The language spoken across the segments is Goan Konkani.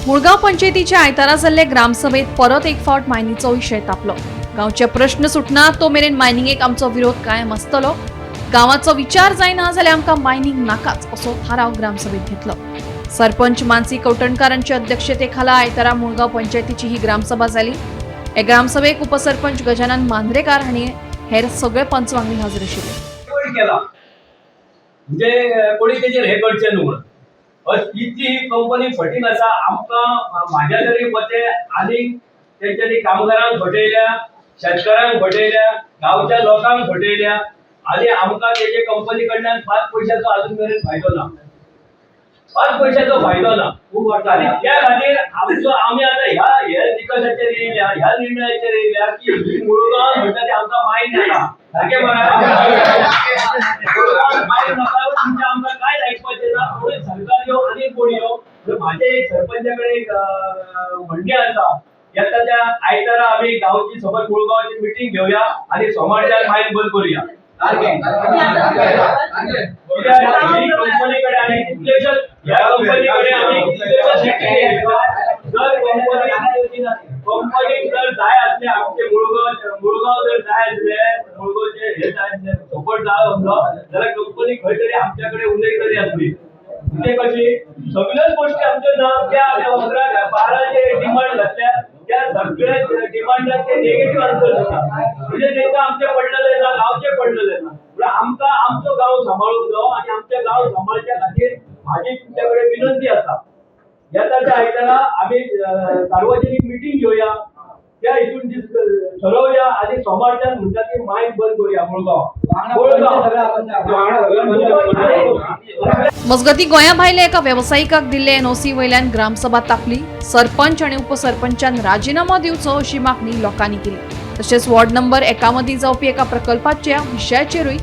मुळगांव पंचायतीच्या आयतारा जाल्ले ग्रामसभेत परत एक फावट मायनीचो विशय तापलो. गांवचे प्रश्न सुटना तो मेरेन मायनिंगेक आमचो विरोध कायम आसतलो. गांवाचो विचार जायना जाल्यार आमकां मायनिंग नाकाच असो थाराव ग्रामसभेत घेतलो. सरपंच मानसी कवठणकार हांच्या अध्यक्षतेखाला आयतारा मुळगांव पंचायतीची ही ग्रामसभा जाली. हे ग्रामसभेक उपसरपंच गजानन मांद्रेकार हांणी हेर सगळे पंच वांगडी हजर आशिल्ले. कोणी केला म्हणजे कोणी तेजेर हें करचें न्हू म्हणून. इतली ही कंपनी फटींग आसा. आमकां म्हाज्या तरी मते आनी तेंच्यांनी कामगारांक फटयल्या, शेतकारांक फटयल्या, गांवच्या लोकांक फटयल्या आनी आमकां तेजे कंपनी कडल्यान 5 पयशाचो अजून मेरेन फायदो ना, 5 पयशाचो फायदो ना. खूब वर्सां. आनी त्या खातीर आमचो आमी आतां ह्या हे निकशाचेर येयल्या, ह्या निर्णयाचेर येयल्या की ही मुळगांव म्हणटा ती आमकां मायन नाका. सारकें मुळगांव मायन नाका. तुमचें आमकां कांयच आयकपाचें ना. कोणूय सरकार येवं आनी कोण येवं. म्हाजें एक सरपंचा कडेन एक म्हणणें आसा, येता त्या आयतारा आमी गांवची समज मुळगांवची मिटींग घेवया आनी सोमारच्यान मायन बंद करुया. कित्याक ही कंपनी कडेन आनी कितलेशेच ह्या कंपनी कडेन आमी कितलेशेच मिटिंग घेतल्या. जर कंपनीक जर जाय आसले आमचे मुळगांव मुळगांव जर जाय आसले, मुळगांवचे हे जाय आसले, सपोर्ट जाय आसलो जाल्यार कंपनी खंय तरी आमच्या कडेन उलयतली आसली. म्हणजे कशी सगळ्याच गोष्टी आमच्यो ना त्या आमी 11 12 जे डिमांड घातल्या त्या सगळ्या डिमांडाक ते नेगेटिव्ह आन्सर दिता. म्हणजे तांकां आमचें पडलेलें ना, गांवचें पडलेलें ना. म्हणल्यार आमकां आमचो गांव सांबाळूंक जावो आनी आमचे गांव सांबाळच्या खातीर म्हाजी तुमच्या कडेन विनंती आसा, येता त्या आयतारा आमी सार्वजनीक मिटींग घेवया, त्या हितून ठरोवया आनी सोमारच्यान म्हणटा ती मायन बंद करुया मुळगांव मुळगांव. मजगती, गोंया भायल्या एका वेवसायिकाक दिल्ले एनओसी वयल्यान ग्रामसभा तापली. सरपंच आनी उपसरपंचान राजिनामो दिवचो अशी मागणी लोकांनी केली. तशेंच वॉर्ड नंबर 1 मदीं जावपी एका प्रकल्पाच्या विशयाचेरूय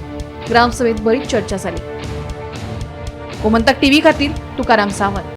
ग्रामसभेत बरीच चर्चा जाली. गोमंतक टीव्ही खातीर तुकाराम सावंत.